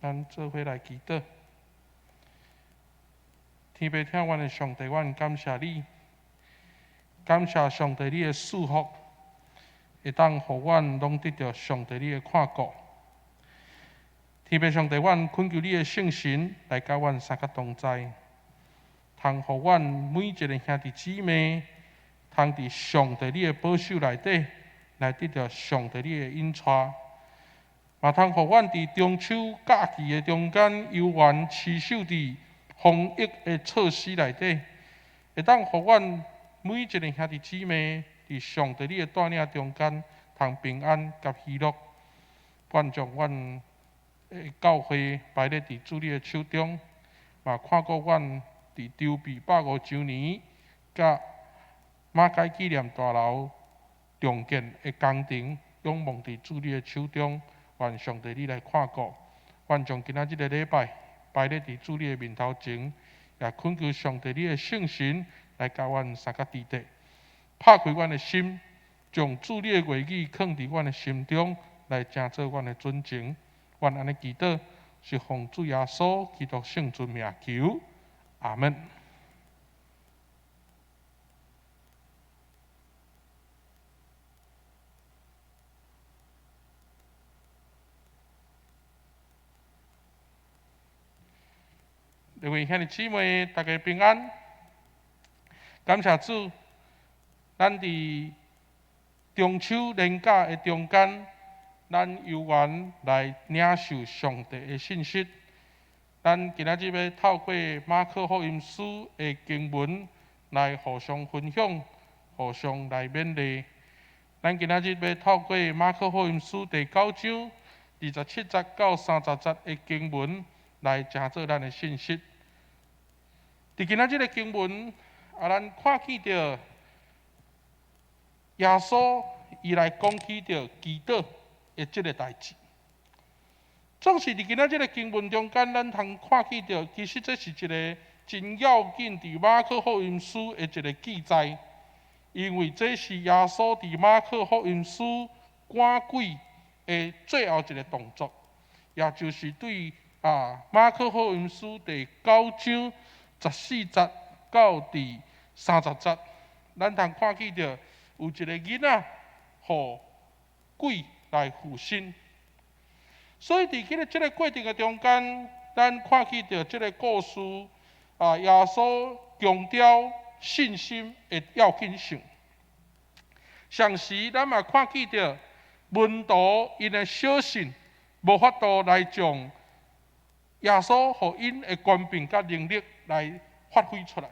咱做伙來祈禱。天父疼阮的上帝，阮感謝你，感謝上帝你的賜福，會當予阮攏得著上帝你的看顧。天父上帝，阮懇求你的聖神來佮阮相佮同在，通予阮每一个兄弟姊妹，通佇上帝你的保守內底，來得著上帝你的引帶。嘛通予阮佇中秋假期的中間，猶原持守佇防疫的措施內底，會當予阮每一個兄弟姊妹佇上帝你的帶領中間，通平安佮喜樂。願將阮的教會擺咧佇主你的手中，嘛看顧阮佇籌備150週年佮馬偕紀念大樓重建的工程，仰望佇主你的手中。願上帝你來看顧，願將今仔這个禮拜擺咧佇主你的面頭前，也懇求上帝你的聖神來佮阮相佮佇底，拍開阮的心，將主你的話語囥佇阮的心中，來成做阮的準繩。阮按呢祈禱，是奉主耶穌基督聖尊名求，阿門。各位兄弟姊妹，大家平安。感謝主，咱佇中秋連假的中間，咱有緣來領受上帝的信息。咱今仔日欲透過馬可福音書的經文來互相分享，互相來勉勵。咱今仔日欲透過馬可福音書第九章27節到30節的經文來成做咱的信息。佇今仔這个經文，啊，咱看見著耶穌伊來講起著祈禱的這个代誌。總是佇今仔這个經文中間，咱通看見著，其實這是一个真要緊佇馬可福音書的一个記載，因為這是耶穌佇馬可福音書趕鬼的最後一个動作，也就是對啊馬可福音書第九章14節到第30節，咱通看見著有一个囡仔予鬼來附身。所以佇這个過程的中間，咱看見著這个故事啊，耶穌強調信心的要緊性。同時，咱嘛看見著門徒𪜶的小信，無法度來將耶穌予𪜶的權柄佮能力來發揮出來。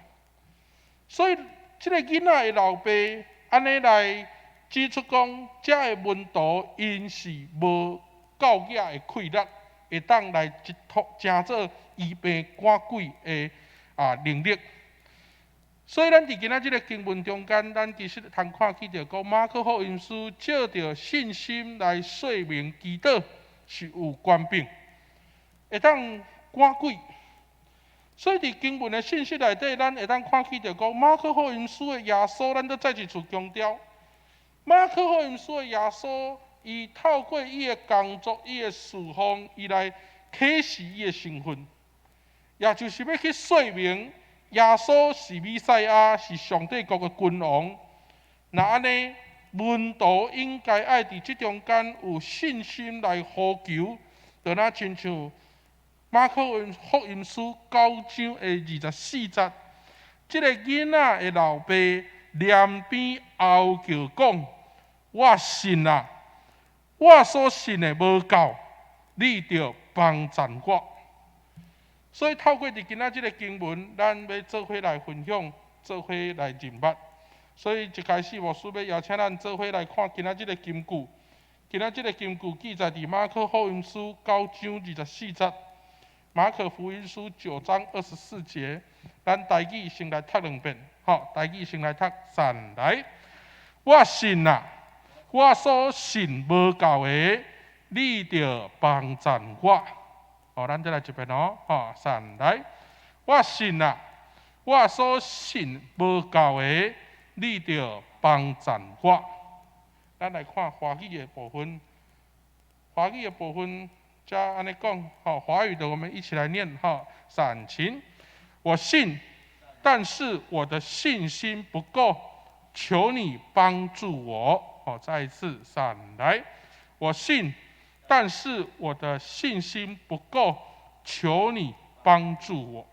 所以，這个囡仔的老爸按呢來指出講，這个門徒𪜶是無夠額的氣力，會當來一托成做醫病趕鬼的啊能力。所以，咱佇今仔這个經文中間，咱其實通看見著講，馬可福音書借著信心來說明祈禱是有權柄，會當趕鬼。所以，佇經文的信息內底，咱會當看見著講，馬可福音書的耶穌，咱閣再一次強調，馬可福音書的耶穌，伊透過伊的工作、伊的侍奉，伊來啟示伊的身份，也就是欲去說明耶穌是彌賽亞，是上帝國的君王。若按呢，門徒應該愛佇這中間有信心來呼求，就若親像馬可福音書九章的24節，這个囡仔的老爸連邊哀叫講：我信啊，我所信的無夠，你著幫贊我。所以透過佇今仔這个經文，咱欲做伙來分享，做伙來認捌。所以一開始牧師欲邀請咱做伙來看今仔這个金句。今仔這个金句記載佇馬可福音書九章二十四節。馬可福音書9章24節，咱台語先來讀兩遍，吼，台語先來讀，三來。我信啊，我所信無夠的，你著幫贊我。哦，咱再來一遍哦，吼，三來。我信啊，我所信無夠的，你著幫贊我。咱來看華語的部分，華語的部分，遮按呢講，吼，華語的我們一起來念，吼，三請。我信，但是我的信心不夠，求你幫助我。好，再一次，三來。我信，但是我的信心不夠，求你幫助我。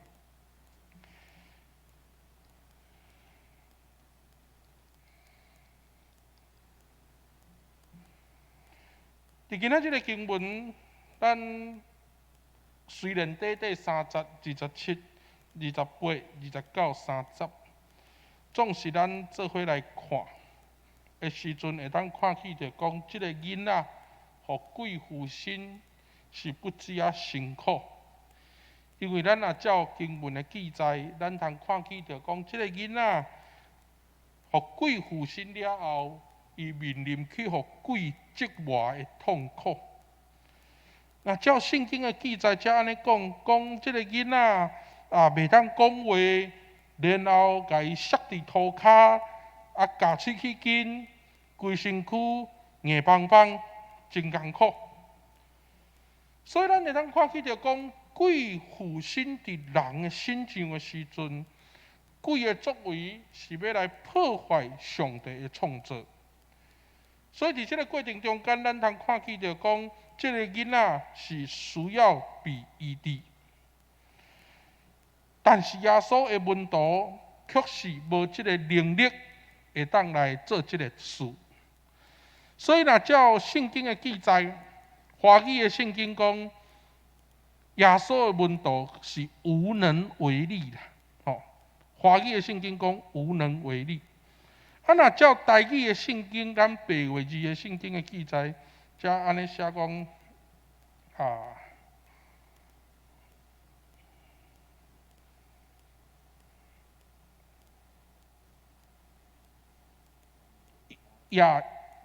佇今仔這个經文，咱雖然短短三節、27、28、29、30，總是咱做伙來看的時陣，會當看見著講，這个囡仔予鬼附身是不止仔辛苦，因為咱若照經文的記載，咱通看見著講，這个囡仔予鬼附身了後，伊面臨去予鬼折磨的痛苦。若照聖經的記載，才按呢講，講這个囡仔啊，袂當講話，然後共伊摔佇塗跤，啊，咬喙齒筋，規身軀硬邦邦，真艱苦。所以咱會當看見著講，鬼附身佇人的身上的時陣，鬼的作為是欲來破壞上帝的創造。所以佇這个過程中間，咱通看見著講，這个囡仔是需要被醫治。但是耶穌的門徒卻是無這个能力會當來做這个事。所以若照聖經的記載，華語的聖經講，耶穌的門徒是無能為力啦。吼，華語的聖經講無能為力。啊，若照台語的聖經佮白話字的聖經的記載，才按呢寫講啊。也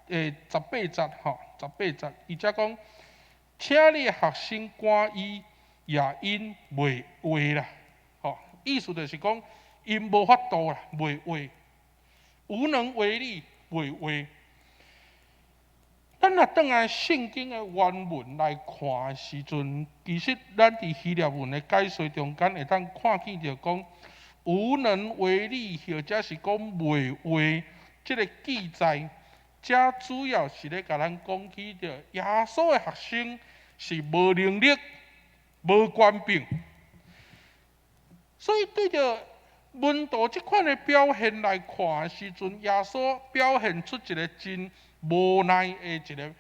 18節吼，十八節，伊才講，請你學生趕伊，也𪜶袂話啦，吼，意思就是講，𪜶無法度啦，袂話，無能為力，袂話。咱若轉來聖經的原文來看的時陣，其實咱佇希臘文的解說中間會當看見著講，無能為力，或者是講袂話，這个記載。這主要是咧共咱講起著耶穌的學生是無能力、無權柄，所以對著門徒這款的表現來看的時陣，耶穌表現出一个真無奈的一个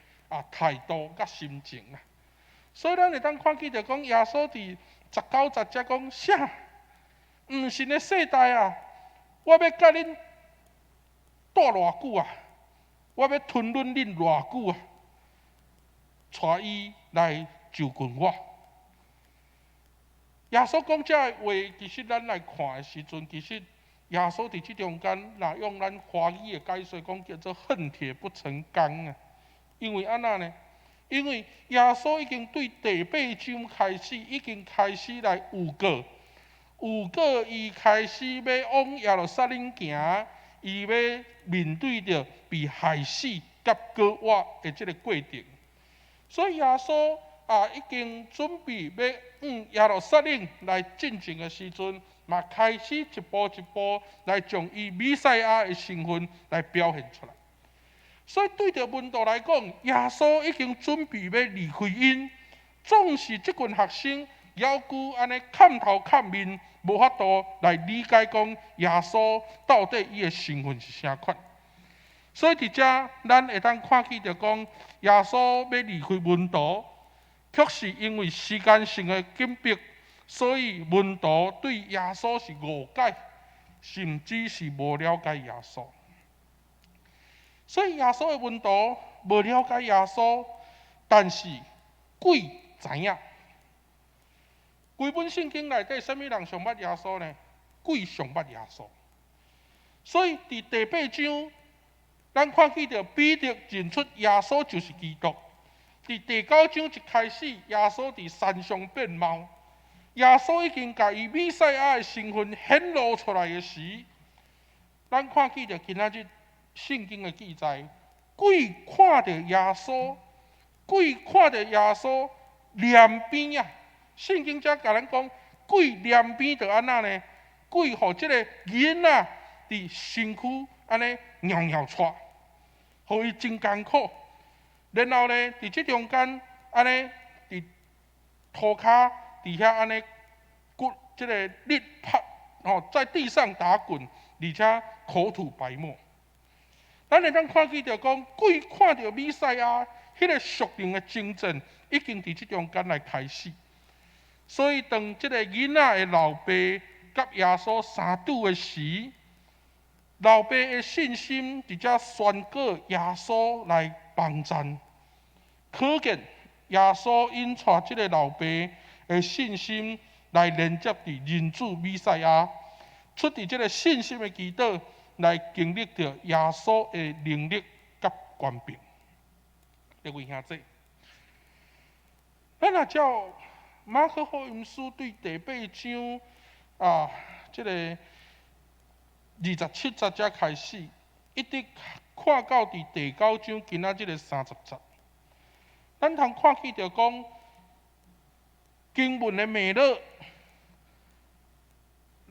態度佮心情啦。所以咱會當看見著講，耶穌佇19節才講啥？毋信的世代啊，我欲佮恁蹛偌久啊？我欲吞忍恁偌久啊？帶伊來就近我。耶穌講這个話，其實咱來看的時陣，其實耶穌佇這中間，若用咱華語的解說講，叫做恨鐵不成鋼啊。因為按怎呢？因為耶穌已經對第八章開始，已經開始來預告，預告伊開始欲往耶路撒冷行。伊欲面對著被害死佮割腕的這个過程，所以耶穌啊已經準備欲往耶路撒冷來進前的時陣，嘛開始一步一步來將伊彌賽亞的身份來表現出來。所以對著門徒來講，耶穌已經準備欲離開𪜶，總是這群學生猶閣按呢崁頭崁面，無法度來理解講耶穌到底伊的身份是啥款。所以佇遮，咱會當看見著講，耶穌欲離開門徒，卻是因為時間性的緊迫，所以門徒對耶穌是誤解，甚至是無了解耶穌。所以耶穌的門徒無了解耶穌，但是鬼知影。規本聖經內底，啥物人上捌耶穌呢？鬼上捌耶穌。所以佇第八章，咱看見著彼得認出耶穌就是基督。佇第九章一開始，耶穌佇山上變貌，耶穌已經共伊彌賽亞的身份顯露出來的時，咱看見著今仔日聖經的記載，鬼看著耶穌，鬼看著耶穌，念邊啊！聖經才共咱講，鬼念邊就按怎呢？鬼予這个囡仔佇身軀按呢搖搖掣，予伊真艱苦。然後呢，佇這中間按呢，佇塗跤佇遐按呢滾，這个日拍吼，在地上打滾，而且口吐白沫。咱會當看見著講，鬼看著彌賽亞，彼个屬靈的征戰已經佇這中間來開始。所以當這个囡仔的老爸佮耶穌相拄的時，老爸的信心佇遮宣告耶穌來幫贊，可見耶穌引帶這个老爸的信心來連接佇人子彌賽亞，出佇這个信心的祈禱來經歷著耶穌的能力佮權柄。各位兄弟，咱若照馬可福音書對第八章啊，這个27節才開始，一直看到佇第九章今仔這个30節，咱通看見著講經文的脈絡，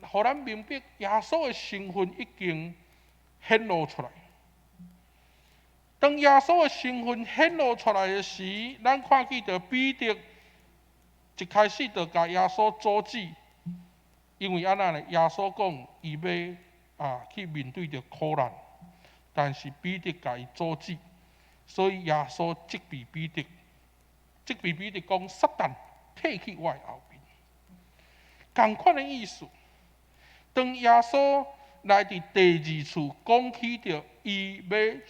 予咱明白耶穌的身份已經顯露出來。當耶穌的身份顯露出來的時，咱看見著彼得一開始就共耶穌阻止，因為按怎呢？耶穌講伊欲去面對著苦難，但是彼得共伊阻止，所以耶穌責備彼得，責備彼得講：撒旦，退去我的後面。仝款的意思，當耶穌來佇第二次講起著伊欲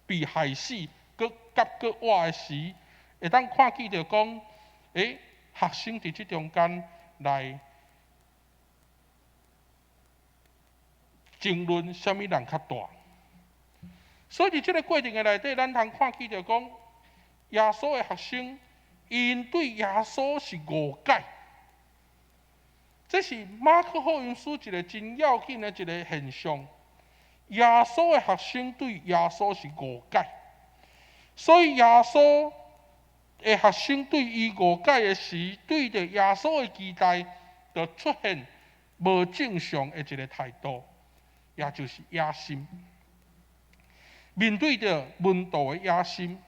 被害死，閣佮閣活的時，會當看見著講，學生佇這中間來爭論啥物人較大。所以佇這个過程的內底，咱通看見著講，耶穌的學生，𪜶對耶穌是誤解。這是馬可福音書一个真要緊的一个現象。耶穌的學生對耶穌是誤解，所以耶穌的學生對伊誤解的時，對著耶穌的期待，就出現無正常的一个態度，也就是野心。面對著門徒的野心，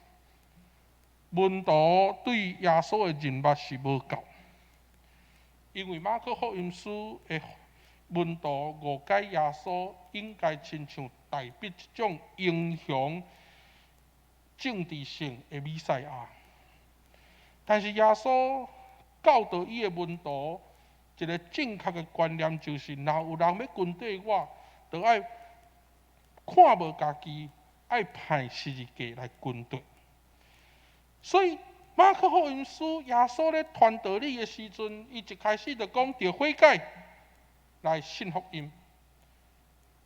門徒對耶穌的認捌是無夠，因為馬可福音書的門徒誤解耶穌，應該親像大衛這種英雄政治性的彌賽亞，但是耶穌教導伊的門徒一个正確的觀念，就是若有人欲跟綴我，就愛看無家己，愛攀十字架來跟綴。所以馬可福音書耶穌咧傳道理的時陣，伊一開始就講著悔改來信福音。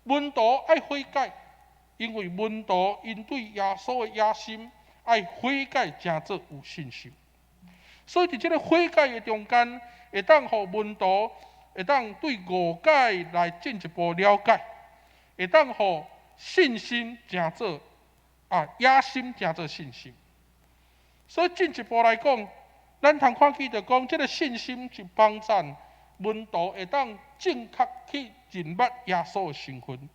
門徒愛悔改，因為門徒𪜶對耶穌的野心愛悔改，成做有信心。所以佇這个悔改的中間，會當予門徒會當對誤解來進一步了解，會當予信心成做野心成做信心。所以進一步來講，咱通看見著講，這个信心是幫助門徒會當正確去認捌耶穌的身份，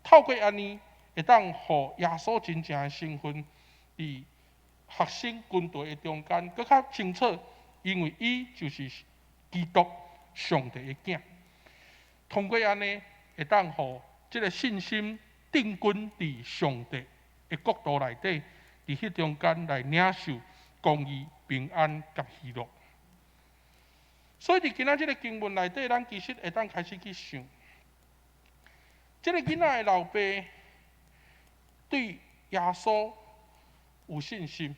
透過按呢，會當予耶穌真正的身份，佇學生群體的中間閣較清楚，因為伊就是基督上帝的囝。通過按呢，會當予這个信心定根佇上帝的國度內底，佇彼中間來領受公義、平安佮喜樂。所以佇今仔這个經文內底，咱其實會當開始去想，這个囡仔的老爸對耶穌有信心。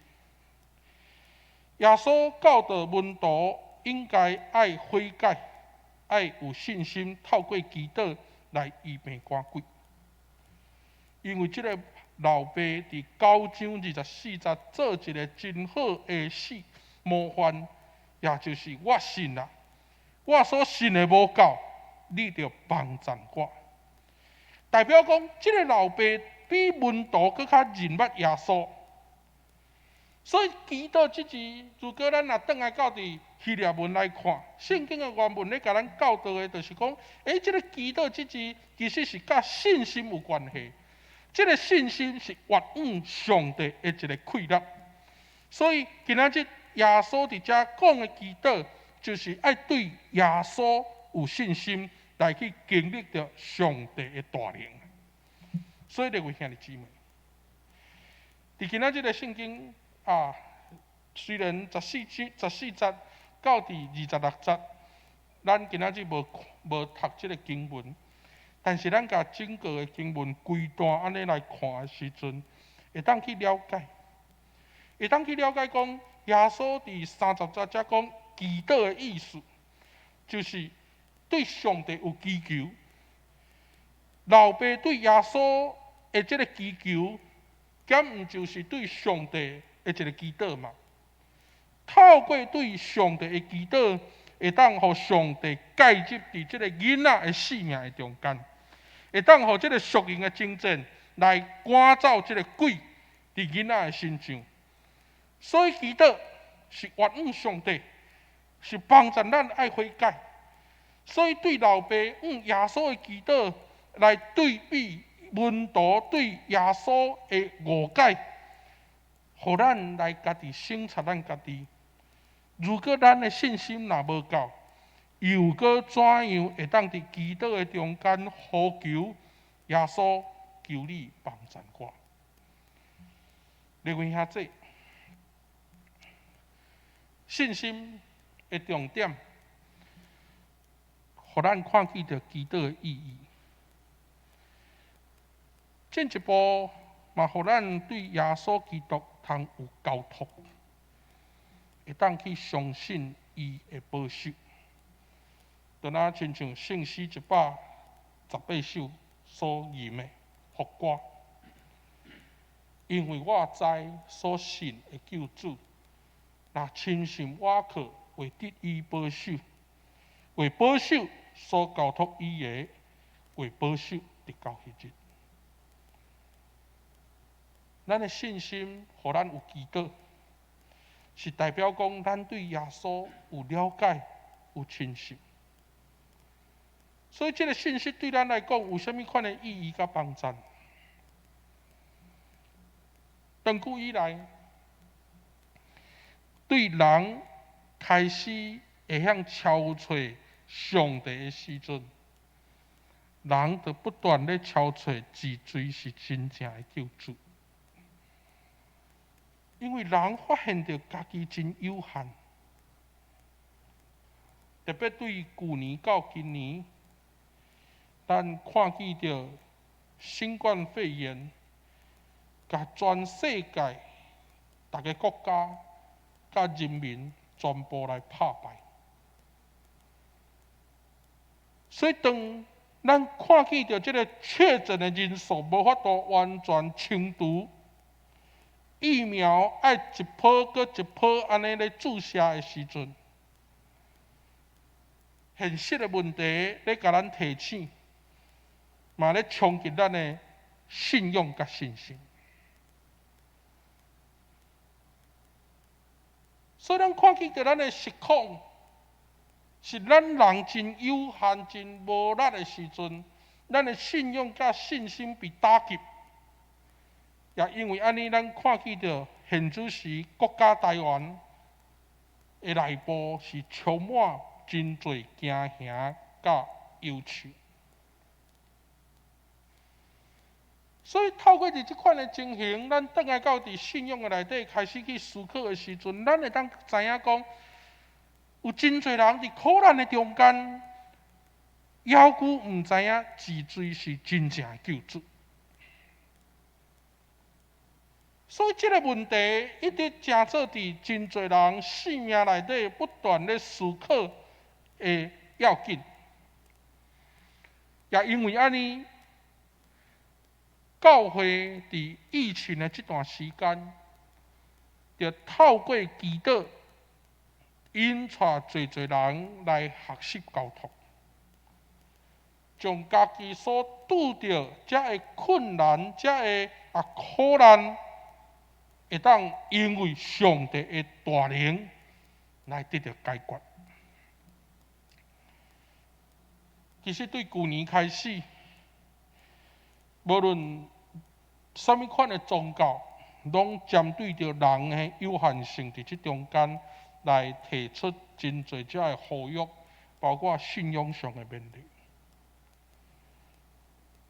耶穌教導門徒應該愛悔改，愛有信心，透過祈禱來醫病趕鬼。因為這个老爸佇九章24節做一个真好的事模範，也就是我信啦，我所信的無夠，你著幫贊我。代表講，這个老爸比門徒閣較認捌耶穌。所以祈禱這字，如果咱若轉來到佇希臘文來看，聖經的原文咧共咱教導的，就是講，這个祈禱這字其實是佮信心有關係。這个信心是悅往上帝的一个氣力。所以今仔日耶穌佇遮講的祈禱，就是愛對耶穌有信心，來去經歷著上帝的大能。所以各位兄弟姊妹，佇今仔日的聖經啊，雖然14章14節到佇26節，咱今仔日無讀這个經文，但是咱共整個的經文規段按呢來看的時陣，會當去了解講，耶穌佇30節才講祈禱的意思，就是對上帝有祈求。老爸對耶穌的這个祈求，敢毋就是對上帝的一个祈禱嘛？透過對上帝的祈禱，會當予上帝介入佇這个囡仔的性命的中間，會當予這个屬靈的征戰來趕走這个鬼佇囡仔的身上。所以祈禱是悅往上帝，是幫助咱愛悔改。所以對老爸向耶穌的祈禱來對比門徒對耶穌的誤解，予咱來家己省察咱家己。如果咱的信心若無夠，又閣怎樣會當佇祈禱的中間呼求耶穌，求你幫助我？各位兄弟，信心的重點，予咱看見著祈禱的意義。進一步嘛，予咱對耶穌基督通有交託，會當去相信伊的保守。就若親像聖詩118首所吟的副歌，因為我知所信的救主，若深信倚靠，會得伊保守，會保守所交託伊的，會保守直到彼日。咱的信心，予咱有祈禱，是代表講咱對耶穌有了解、有親信。所以，這个信息對咱來講有啥物款的意義佮幫助？長久以來，對人開始會曉敲揣上帝的時陣，人就不斷咧敲揣治罪是真正的救主。因為人發現著家己真有限，特別對舊年到今年，咱看見著新冠肺炎，共全世界逐个國家佮人民全部來拍敗。所以當咱看見著這个確診的人數無法度完全清除，疫苗愛一波閣一波按呢咧注射的時陣，現實的問題咧共咱提醒，嘛咧衝擊咱的信仰佮信心。所以咱看見著咱的實況，是咱人真有限、真無力的時陣，咱的信仰佮信心被打擊。也因為按呢，咱看見著現此時國家台灣的內部是充滿真濟驚嚇佮憂愁。所以透過佇這款的情形，咱轉來到佇信仰的內底開始去思考的時陣，咱會當知影講，有真濟人佇苦難的中間，猶閣毋知影治罪是真正的救主。所以這个問題一直成做佇真濟人生命內底不斷咧思考的要緊。也因為按呢，教會佇疫情的這段時間，就透過祈禱，引帶濟濟人來學習交託，將家己所拄著這个困難、這个苦難，會當因為上帝的大能來得著解決。其實對舊年開始，無論啥物款的宗教，攏針對著人的有限性，佇這中間來提出真濟隻的呼籲，包括信仰上的勉勵。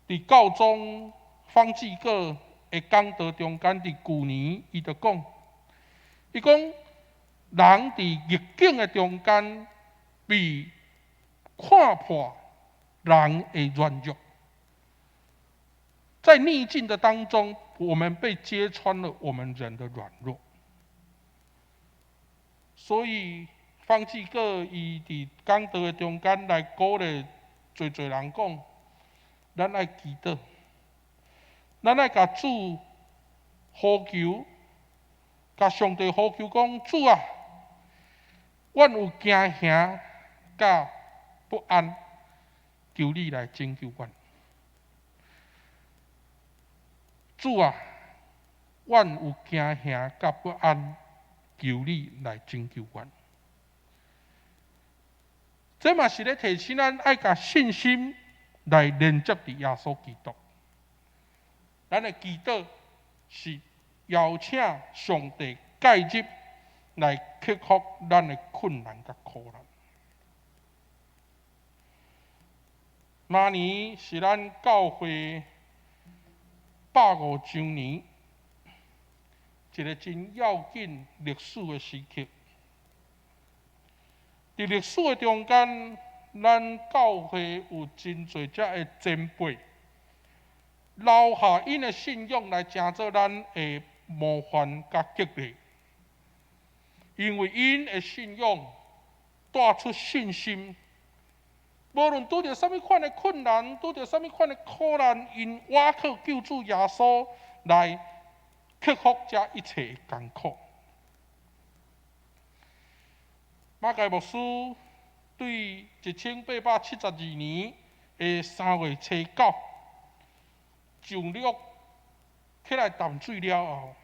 佇教宗方濟各的講道中間，佇舊年，伊就講，伊講人佇逆境的中間被看破人的軟弱，在逆境的當中，我們被揭穿了我們人的軟弱。所以方濟各伊佇講道的中間來鼓勵濟濟人講，咱愛祈禱，咱愛共主呼求，共上帝呼求講，主啊，阮有驚嚇佮不安，求你來拯救阮。主啊，阮有驚嚇佮不安，求你來拯救阮。這嘛是咧提醒咱愛共信心來連接佇耶穌基督。咱的祈禱是邀請上帝介入來克服咱的困難佮苦難。明年是咱教會150週年，一個真要緊歷史的時刻。佇歷史的中間，咱教會有真濟隻的前輩留下𪜶的信仰來成做咱的模範佮激勵，因為𪜶的信仰帶出信心，無論拄著啥物款的困難，拄著啥物款的苦難，𪜶倚靠救主耶穌來克服這一切的艱苦。馬偕牧師對1872年的3月初9上陸起來淡水了後，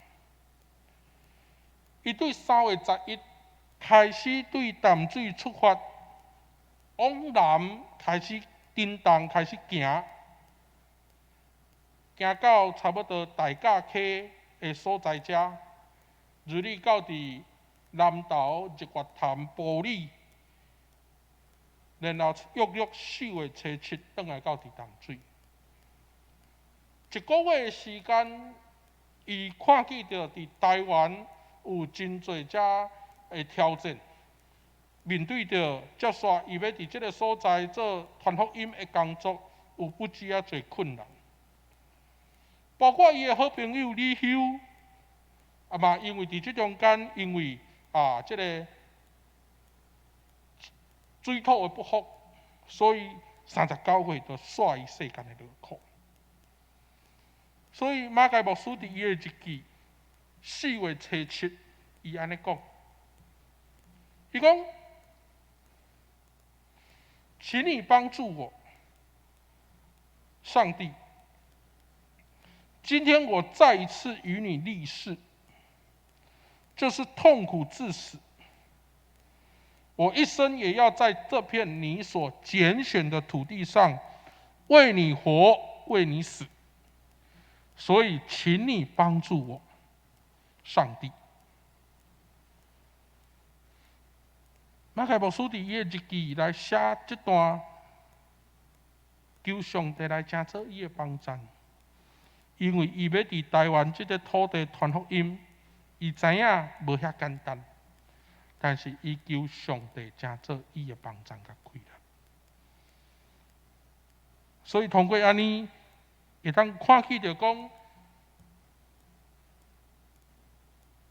伊對3月11開始對淡水出發，往南開始振動，開始行，行到差不多大甲溪的所在遮，入去到佇南投日月潭埔里，然後約略4月初7轉來到佇淡水。一個月的時間，伊看見著佇台灣有真濟隻的挑戰，面對著接續伊欲佇這个所在做傳福音的工作，有不止仔濟困難。包括伊的好朋友李休，啊嘛，因為佇這中間，因為啊這个水土的不服，所以39歲就煞伊世間的勞苦。所以馬偕牧師佇伊的日記4月初7，伊按呢講，伊講，請你幫助我，上帝。今天我再一次與你立誓，就是痛苦至死，我一生也要在這片你所揀選的土地上為你活，為你死。所以，請你幫助我，上帝。馬偕牧師佇伊的日記來寫這段，求上帝來成做伊的幫贊，因為伊欲佇台灣這个土地傳福音，伊知影無遐簡單，但是伊求上帝成做伊的幫贊佮氣力。所以通過按呢，會當看見著講，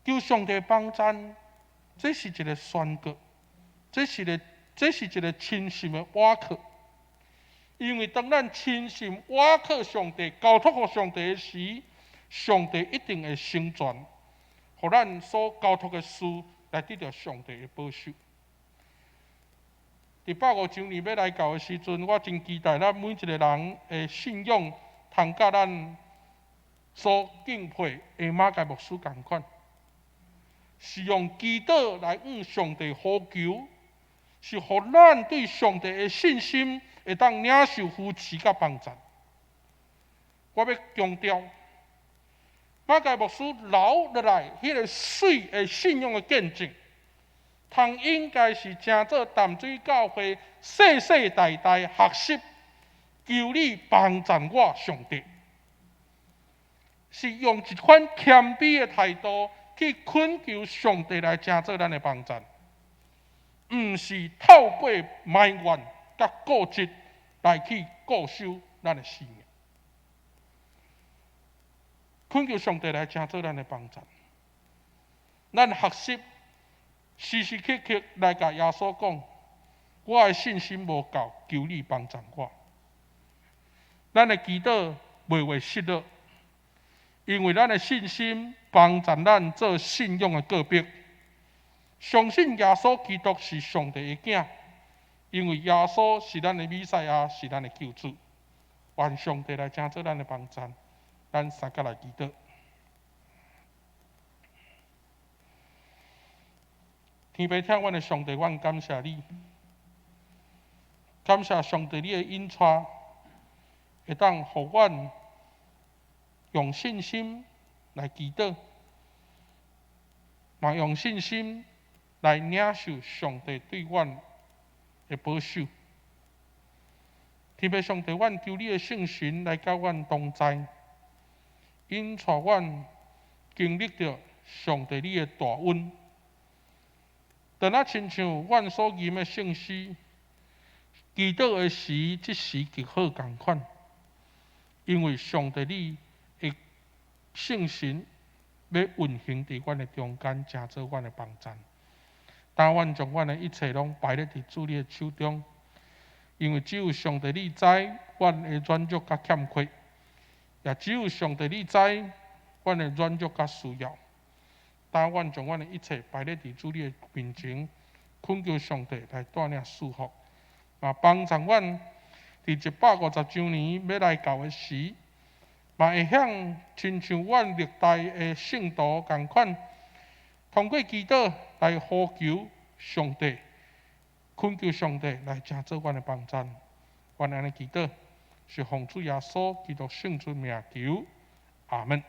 求上帝幫贊，這是一个宣告，這是一个深信的倚靠。因為當咱深信倚靠上帝、交託予上帝的時，上帝一定會成全，予咱所交託的事來得著上帝的保守。佇150週年欲來到的時陣，我真期待咱每一個人的信仰，通佮咱所敬佩的馬偕牧師仝款。是用祈禱來向上帝呼求，是予咱對上帝的信心會當領受扶持佮幫贊。我欲強調，馬偕牧師留落來彼个媠的信仰的見證，通應該是成做淡水教會世世代代學習，求你幫贊我上帝，是用一款謙卑的態度去懇求上帝來成做咱的幫贊，毋是透過埋怨佮固執來去固守咱的信仰。懇求上帝來成做咱的幫贊，咱學習時時刻刻來共耶穌講，我的信心無夠，求你幫贊我。咱的祈禱袂會失落，因為咱的信心幫助咱做信仰的告白，相信耶穌基督是上帝的囝，因為耶穌是咱的彌賽亞，是咱的救主。願上帝來成做咱的幫贊。咱三佮來祈禱。天父疼阮的上帝，阮感謝你，感謝上帝你的引帶，會當予阮用信心來祈禱，嘛用信心來領受上帝對阮的保守。天父上帝，阮求你的聖神來佮阮同在，引帶阮經歷著上帝你的大恩，就若親像阮所吟的聖詩，祈禱的時，這時極好仝款，因為上帝你的聖神欲運行佇阮的中間，成做阮的幫贊。當阮將阮的一切攏擺咧佇主你的手中，因為只有上帝你知阮的軟弱佮欠缺。也只有上帝你知，阮的軟弱佮需要。當阮將阮的一切擺咧佇主你的面前，懇求上帝來帶領賜福，嘛幫助阮佇150週年欲來到的時，嘛會曉親像阮歷代的聖徒仝款，通過祈禱來呼求上帝，懇求上帝來成做阮的幫贊。阮按呢祈禱，是奉主耶穌基督聖尊名求，阿門。